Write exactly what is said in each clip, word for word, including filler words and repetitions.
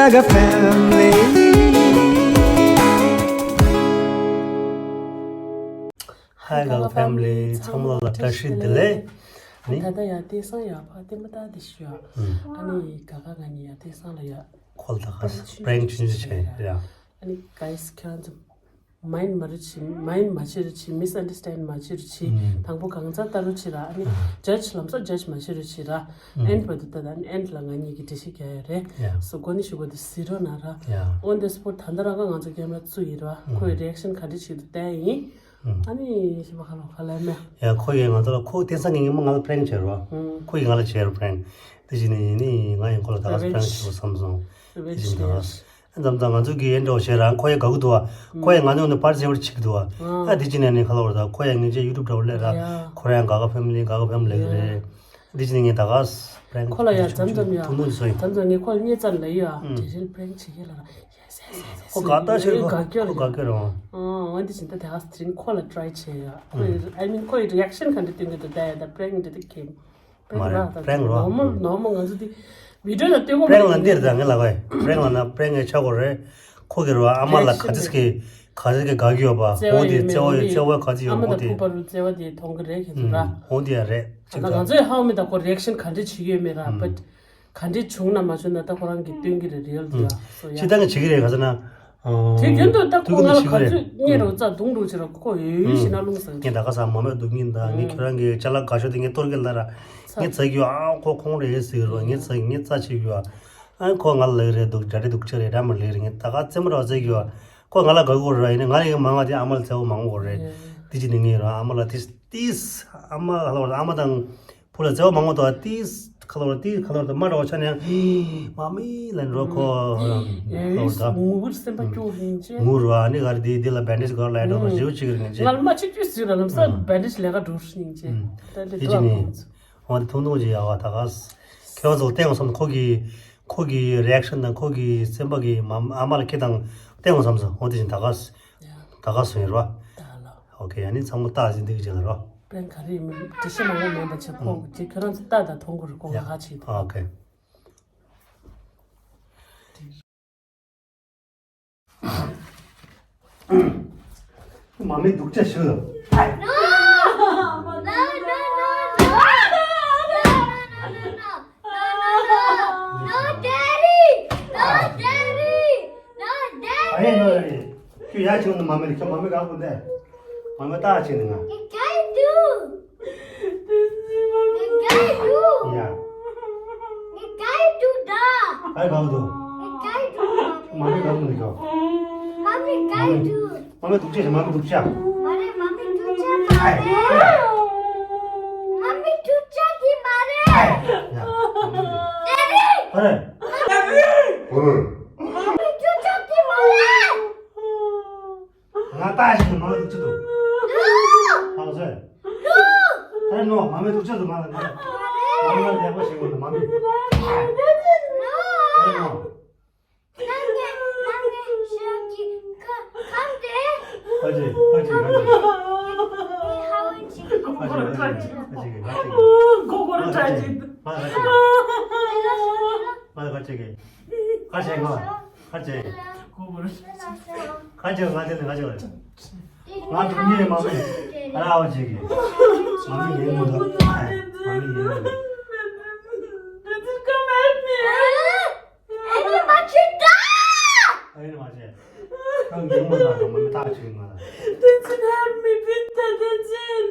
Gaga family. Hi Gaga family. ཚང་མ་ལ་བཀྲ་ཤིས་བདེ་ལེགས། ད་ལྟ་ཡ་བསྟན་སྲུང་ཡ་ཕ་བསྟན་པ་ད་དེ་ཤི་ཡ། ཨ་ནི་ག་ག་ང་གཉིས་ཡ་བསྟན་སྲུང་ལ་ཡ། ཁོ་ལ་ད་ག་prank་ཆུང་ཆུང་བྱས་ཡ། ཨ་ནི་guys ཁྱེད་རང་ཚོ་mind མ་རུ་ཆི་mind མ་བྱེད་རུ་ཆི་misunderstand མ་བྱེད་རུ་ཆི། དང་པོ་གང་ཟག་ལྟ་རུ་ཆི་ར། ཨ་ནི་judge ལམ་སང་judge མ་བྱེད་རུ་ཆི་ར། end བར་དུ་ད་ད་end ལ་ང་གཉིས་ཀྱི་འགྲེལ་བཤད་རྒྱག་ཡ་རེད། སོ་གོ་ནི་ཞུ་གོ་དེ་ཟི་རོ་ན་ར། on the spot ད་ལྟ་རང་ག་ང་ཚོ་camera བཙུགས་ཡིན་ར། ཁོའི་reaction ག་འདྲ་ཞིག་ཏུ་བལྟས་ཡིན། ཨ་ནི་ཞིབ་པ་ཁ་ལོ་ཁ་ལ་མེ། ཡ་ཁོ་ཡས་ང་ཚོ་ལ་ཁོ་བསྟན་སྲུང་གི་ངས་མ་ང་ལ་prank བྱས་རོ། ཁོ་ཡིས་ང་ལ་བྱས་རོ་prank དེ་བཞིན་ནི་ནི་ང་ཡིས་ཁོ་ལ་ད་ག་prank བྱེད་དགོས་བསམ་སོང་། དེ་བཞིན་ད་ག་ཨ་འཛམ་ད་ང་ཚོ་གི་ཨེ་འདྲ་བོ་བྱས་ར་ཁོ་ཡས་དགའ་གི་འདུག་བ། ཁོ་ཡས་ང་ཚོ་ནི་པར་བྱས་པར་བྱེད་ཀྱི་འདུག་བ། ཨ་དེ་བཞིན་ནི་ཁ་ལོ་བར་ད་ཁོ་ཡས་ངས་ཅེ་YouTube འདྲ་བོ་ལས་ར། ཁོ་ར་ཡང་ག་ག་family ག་ག་family ལས་ཀྱི་རེད། དེ་བཞིན་ངས་ད་ག་prank ཁོ་ལ་ཡ་མཚམས་མཚམས་ཡ་ཐུང་ཐུང་བཟོས། མཚམས་མཚམས་ངས་ཁོ་ལ་བརྙས་ཙམ་ལ་ཡ་དེ་རིང་prank བྱེད་ཀྱི་ལ་ར། ཁོ་དགའ་ད་ཆེར་ཁོ་དགའ་སྐྱོ་ཁོ་དགའ་སྐྱོ་རང་། འོན་ཏེ་ཕྱིན་ད་དེ་ག་དེ་རིང་ཁོ་ལ་try བྱས་ཡ། ཁོ་ཡི་I mean ཁོ་ཡི་reaction ག་འདྲ་སྟོན་གི་འདུག་ད་ཡ་ད་prank འདྲ་དེ་ཁེམ། མ་རེད་prank རོ། normal normal ང་ཚོ་དེ་video ལ་སྟོན་གོ prank ལ་འདིར་ད་ངས་ལབ་པ་prank ལ་ན་prank ངས་ཆགས་གོ་རེད། ཁོ་གི་རོ་ཨ་མ་ལ་ག་ཚིག་གི་ག་ཚིག་གི་དགའ་གི་ཡོད་པ། འོ་དེ་བརྩེ་བ་ཡོད་བརྩེ་བ་ག་ཚིག་ཡོད་འོ་དེ། ཨ་མ་དང་བུ་བར་རུ་བརྩེ་བ་དེ་མཐོང་གི་རེད་ཁྱེད་ཚོ་ར། འོ་དེ་ཡ་རེད་ད་ཅིག་ད་ང་ཚོ་ཡི་ཧ་མི་ད་ཁོ་reaction ག་འདྲ་བྱེད་ཀྱི་ཡོད་མེད་ར་but ག་འདྲས་བྱུང་ན་མ་བྱུང་ན་ད་ཁོ་རང་གིས་སྟོན་གྱི་རེད་real དུ་ཡ། སོ་ཡ། ཅི་ལྟར་ངས་བྱེད་ཀྱི་རེད་ག་ཟེར་ན། དུས་རྒྱུན་དུ་ད་ཁོ་ང་ལ་ག་ཚོད་བརྙས་རོགས་རྩ་རྡུང་རོགས་བྱེད་རོགས་ཁོ་ཡོད་ཡོད་ཞེ་ན་རླུང་ཟ་གི། ངས་ད་ག་ས་མ་མེད་སྡུག་ཉིན་ད་ངས་ཁྱོད་རང་གི་ཅ་ལག་དགའ་ཤོས་དེ་ངས་གཏོར་གི་ལ་ར། ངས་ཚ་གི་ཡོད་ཨ་ཁོ་ཁོང་རེད་ཟེར་གི་རོ་ངས་ཚ་གི་ངས་རྩ་ཆེ་གི་ཡོད་ཨ། ཁོ་ང་ལ་ལབ་གི་རེད་འདུག་འདྲ་འདྲ་འདུག་ཅི་རེད་འདྲ་མ་ལབ་གི་རེད་ངས་ད་ག་རྩེད་མོ་ར་རྩེ་གི་ཡོད་ཨ། ཁོ་ང་ལ་དགའ་གི་ར་ཡིན་ན་ང་ལ་ཡང་མང་བ་དེ་ཨ་མ་ལ་བརྩེ་བ་མང་གོ་རེད། དེ་ཅི་ནས་ངས་ར་ཨ་མ་ལ་དེ་དེ་ཨ་མ་ལ་ཨ་མ་དང་། བུ་ལ་བརྩེ་བ་མང་པོ་འདུག་ཨ་ཏིས་ཁ་ལོ་ར་ཏིས་ཁ་ལོ་ར་མ་འདྲ་བ་ཆ་ནས་མ་མི་ལ་འགྲོ་ཁོ་ལོ་ད་ངུ་བུར་སེམས་པ་སྐྱོ་ཧིན་ཅེ། ངུ་རུ་ཨ་ནི་གར་དེ་དེ་ལ་bandage གར་ལ་འགྲོ་ཁོ་ཞེའུ་ཅིག་རིང་ཅེ། ང་ལ་མ་ཆིག་ཅུ་ཟིག་ར་ལམ་སང་bandage ལས་ཀ་འགྲོ་ཧིན་ཅེ། ད་དེ་དེ་ཅི་ནི་འོ་དེ་ཐུང་ཐུང་ཅིག་ཡག་བ་ད་ག་ཁྱེད་རང་ཚོ་བལྟས་འོང་བསམ་ཁོ་གི་ཁོ་གི་reaction དང་ཁོ་གི་སེམས་པ་གི་མ་ཨ་མ་ལ་ཁྱེད་དང་བལྟས་འོང་བསམ་སོང་འོ་དེ་བཞིན་ད་ག་ད་ག་སོང་ཡིན་རོ། ཨོ་ཁེ་ཡ་ནི་ཚང་མ་ཏག་ཟིན་འདུག་ཅེ་ལ་རོ། པན་ག་རེ་ཡིན་མིན་འགྲེལ་བཤད་མང་པོ་མེད་པ་བྱེད་ཁོང་གི་ཁྱོད་རང་ཚོ་ལྟ་དང་མཐོང་དགོས་རེད་ཁོང་གི་ཧ་ཆེ་དང་། ཨོ་ཁེ། མ་མི་སྡུག་ཅག་ཞུ། No! No, no, no, no! No, no, no, no, no! No, no, no! No, Daddy! No, Daddy! No, Daddy! ཨ་ཡེ་ནོ་ཡེ། ཁྱོད་ཡ་ཆུང་ནི་མ་མི་ལ་ཁྱོད་མ་མི་ག་གོ་འདས། མ་མི་ཏག་ཆེ་ནི་ང་། You can't do! You can't do! ཡ། You can't do that! ཨ་ཡེ་ག་གོ་འདུག You can't do! མ་མི་ག་གོ་ནི་ཁྱོད། Mommy can't do! མ་མི་སྡུག་ཅག་ཞིག་མ་མི་སྡུག་ཅག་མ་རེད། མ་མི་སྡུག་ཅག་མ་རེད། མ་མི་སྡུག་ཅག་གི་མ་རེད། ཡ། Daddy! ཨ་རེ། Daddy! ཨ་རེ། མ་མི་སྡུག་ཅག་གི་མ་རེད། ང་ལྟ་ཞིག་མ་མི་སྡུག་ཅག་འདུག་ཧང་སོས། ཨ་རེ་ནོ་མ་མི་སྡུག་ཅག་འདུག་མ་རེད། མ་མི་ལ་ཡག་པོ་ཞིག་འདུག་མ་མི། ཨ་རེ་ནོ། ཁ་ཅིག་ཁ་ཅིག་ཁ་ཅིག་ཁ་ཅིག་ཁ་ཅིག་ཁ་ཅིག་ཁ་ཅིག་ཁ་ཅིག་ཁ་ཅིག་ཁ་ཅིག་ང་དེ་ལ་ང་ཅིག་ལ་ང་དུ་ཉེ་མ་མེད་ར་བ་ཅིག་གི་མ་མི་ཡེ་མོ་ད་མ་མི་ཡེ་མོ། ཨ་ནི་མ་ཁྱོད་ད། ཨ་ནི་མ་བྱེད། ཁྱོད་ངའི་མོ་དང་མ་མི་ཐག་ཆོད་ང་ལ། བསྟན་འཛིན་ཧར་མི་བིན་ད་བསྟན་འཛིན།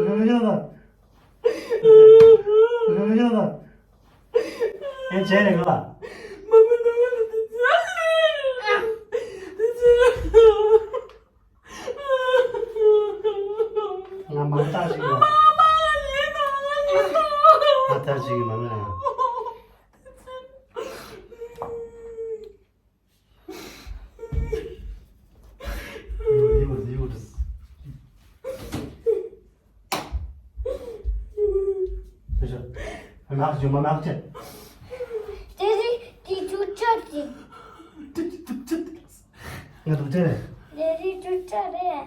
རེ་རེ་ཡོད་ལ། རེ་རེ་ཡོད་ལ། ཨེ་བྱས་རེད་ང་ལ། མ་མི་ནུ་མ་ནུ་བསྟན་འཛིན། བསྟན་འཛིན། ང་མ་ལྟ་ཞིག་ཡོད། མ་ལྟ་ཞིག་ཡོད་མ་ལ། ང་སྡུག་ཅག་རེད། ང་སྡུག་ཅག་རེད།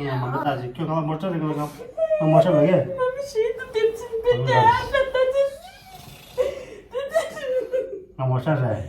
ཁྱོད་ང་མ་ལ་ལྟ་ཅིག་ཁྱོད་ང་མོ་ཊ་རེད་ང་ང་མོ་ཊ་རེད་གས། ང་མོ་ཊ་རེད།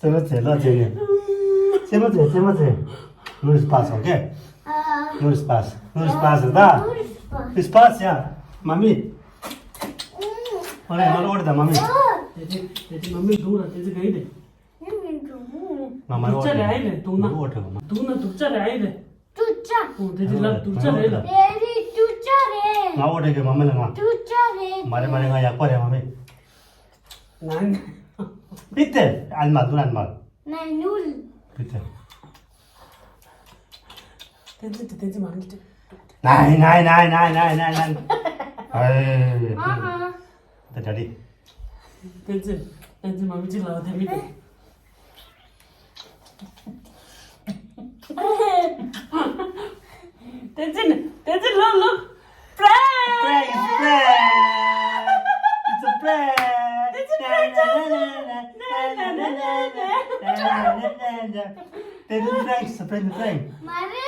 ཙེ་མ་ཙེ་ལོ་ཙེ་ནི། ཙེ་མ་ཙེ་ཙེ་མ་ཙེ། ནུ་རིས་པཱས། ཨོ་ཁེ། ནུ་རིས་པཱས། ནུ་རིས་པཱས་ད། རིས་པཱས་ཡ། མ་མི། ཨོ་ལེ་ང་ལ་ཨོ་རེ་ད་མ་མི། དེ་ཅི་དེ་ཅི་མ་མི་འདུག་ར་དེ་ཅི་ག་ཡིན་དེ། ང་མ་ལ་ཨོ་རེ། སྡུག་ཅག་རེད་ཨ་ཡིན་ལེ་སྡུག་ན། ཨོ་ཁེ་མ། སྡུག་ན་སྡུག་ཅག་རེད་ཨ་ཡིན་ལེ། སྡུག་ཅག་ཨོ་དེ་ཅི་ལབ་སྡུག་ཅག་རེད་ལ། དེ་རིང་སྡུག་ཅག་རེད། ང་ཨོ་རེ་གི་མ་མི་ལ་ང་། སྡུག་ཅག་རེད། མ་རེད་མ་རེད་ང་ཡག་པོ་རེད་མ་མི། ང་། Bitte, einmal, nur einmal. Nein, null. Bitte. Tenzin, Tenzin, Mami, bitte. Nein, nein, nein, nein, nein, nein, nein. Hey. Aha. Bitte, Daddy. Tenzin, Tenzin, Mami, bitte, laut, bitte. Tenzin, Tenzin, look, look. Prank! Prank, it's a prank. It's a prank, Tenzin. Tenzin, prank, it's a prank, prank. Mare.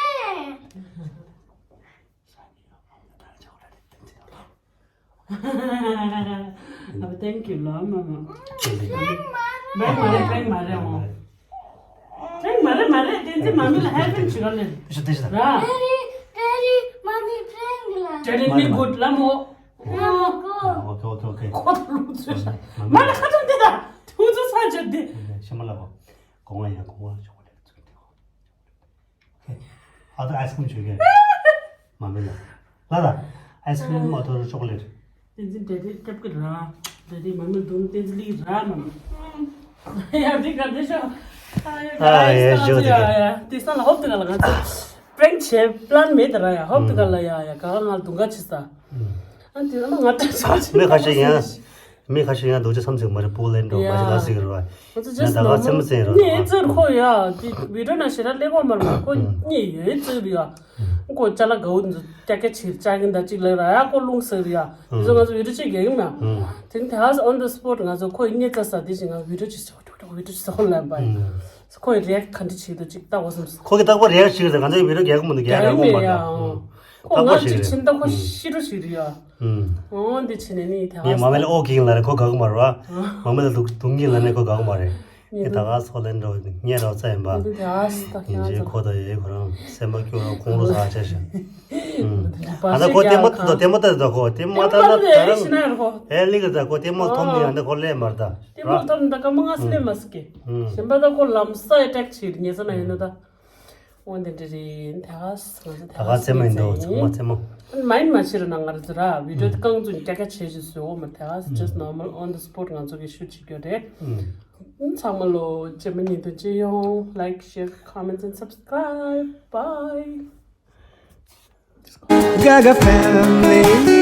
ཨ་ཕ་thank you ལོ་མ་མ། prank མ་རེད། prank མ་རེད་prank མ་རེད་མོ། prank མ་རེད་མ་རེད། བསྟན་འཛིན་མ་མི་ལ་happy བྱེད་རོགས་ལེན། ཏེ་ཤ་ཏེ་ཤ་ར། daddy daddy mommy prank ལ། daddy me good ལ་མོ། ལ་མོ་གོ། okay okay okay ཁོ་ཐུག་ཚོད་ཤ། མ་ལ་ཁ་ཐུག་འདི་ད་ཐུག་ཚོད་ས་ཆ་འདི། ཤ་མ་ལ་གོ། གོང་བ་ཡ་གོང་བ་ཆོག་ལེ་ཚུལ་འདི། ཨ་ད་ice cream ཞུ་གི་མ་མི་ལ། ལ་ད་ice cream ཨ་ད་chocolate། བསྟན་འཛིན་འདྲེ་འདྲེ་སྐྱབས་ཀྱི་ར། འདྲེ་འདྲེ་མ་མི་འདུག་བསྟན་འཛིན་ལི་ར་མ་མི། ཡ་འདི་ག་འདི་ཤོ། ཨ་ཡ་ཞོ་འདི་ག་ཡ་ཡ་འདི་ས་ལ་ཧོབ་འདི་ག་ལ་ང་ཚོ་prank བྱེད་plan མེད་ད་ར་ཡ་ཧོབ་འདི་ག་ལ་ཡ་ཡ་ག་ང་དུང་ག་ཆི་ས། ཨ་འདི་ཨ་ང་ད་ཆ་ཆི་མེ་ཁ་ཤས་ཡ། མི་ཁ་ཤས་ཡང་རྡོ་རྗེ་མཚམས་ཚིག་མ་རེད་པོ་ལེན་འགྲོ་མ་ཞིག་ལ་ཟིག་རོ། ང་ཚོ་just ད་ག་ཚེ་མ་ཚེ་རོ། ནི་ཨེ་ཙི་ཁོ་ཡ་དེ་བི་ཌིའོ་ནང་ཞེ་དྲག་ལེགས་པོ་མ་རེད་མ་ཁོ་གཉིས་ཡོད་ཨེ་ཙི་རེད་ཡ། ཁོ་ཅ་ལག་གའུ་འཛུ་ཀྱ་ཀྱ་ཕྱིར་ཅ་གིན་ད་ཅིག་ལེགས་ར་ཡ་ཁོ་རླུང་ཟེར་རེད་ཡ། དེ་ཚོ་ང་ཚོ་བི་ཌིའོ་ཅིག་རྒྱག་གི་མ། དེ་ནི་དེ་ཨ་on the spot ང་ཚོ་ཁོ་ཡི་གཉིས་ཙ་ས་དེ་བཞིན་ང་བི་ཌིའོ་ཅིག་བི་ཌིའོ་ཅིག་ཟེར་ཁོ་ལབ་པ་ཡིན། ཁོ་ཡི་རེག་ག་འདྲ་བྱེད་དུ་ཅིག་ལྟ་བ་སོང་། ཁོ་གི་རྟག་པར་རེག་ཞིག་རེད་ང་ཚོ་ཡི་བི་ཌིའོ་རྒྱག་གི་མི་འདུག་རྒྱག་རྒྱག་གི་མ་རེད། ཁོ་ང་ཅིག་ཕྱིན་ད་ཁོ་ཤི་འགྲོ་ཞིག་རེད་ཡ། ཨོ་འདི་ཕྱིན་ནས་ནི་དེ་ངས་མ་མེད་ལ་ཨོ་གིང་ལ་རེ་ཁོ་དགའ་གི་མ་རེད་བ། མ་མེད་ལ་དུང་གིང་ལ་ནི་ཁོ་དགའ་གི་མ་རེད། ངས་ད་ག་སོ་ལེན་འགྲོ་ཉེ་རོགས་ཚ་ཡིན་པ། ཡིན་རྗེས་ཁོ་ད་ཡེ་ཁོ་རང་སེམས་པ་སྐྱོ་རོགས་ཁོང་ལོ་ཟ་ཆ་ཞིག་ཨ་ད་ཁོ་ལྟད་མོ་ལྟ་ལྟད་མོ་ལྟ་ད་ཁོ་ལྟད་མོ་ལྟ་ན་ད་རང་ཨེ་ལིག་ད་ཁོ་ལྟད་མོ་ཐོམ་ནི་ཨ་ད་ཁོ་ལས་མར་ད། ལྟད་མོ་ཐོམ་ད་ཀ་མ་ང་སི་ལས་མ་སི་ཀེ། གཞན་པ་ད་ཁོ་ལམ་ས་ཨེ་ཊེག་བྱེད་ཉེ་ས་ན་ཡིན་ན་ད། འོ་འདི་འདྲ་རེད་ད་ག་ས་ང་ཚོ་ད་ག་ཚེ་མ་ཡིན་འདུག་ཚང་མ་ཚེ་མ། མ་ཡིན་མ་ཤི་རུ་ན་ང་ར་ཚོ་ར་བི་ཌིའོ་རྐང་བཙུགས་ཀྱ་ཀྱ་བྱེད་ཞུ་སོ་མ་ད་ག་ས་just normal on the spot ང་ཚོ་གི་ཤུ་བྱེད་རྒྱུ་རེད། ཚང་མ་ལོ་རྗེས་མ་ཉིན་དུ་མཇལ་ཡོང་། Like, share, comments and subscribe. Bye. Gaga family.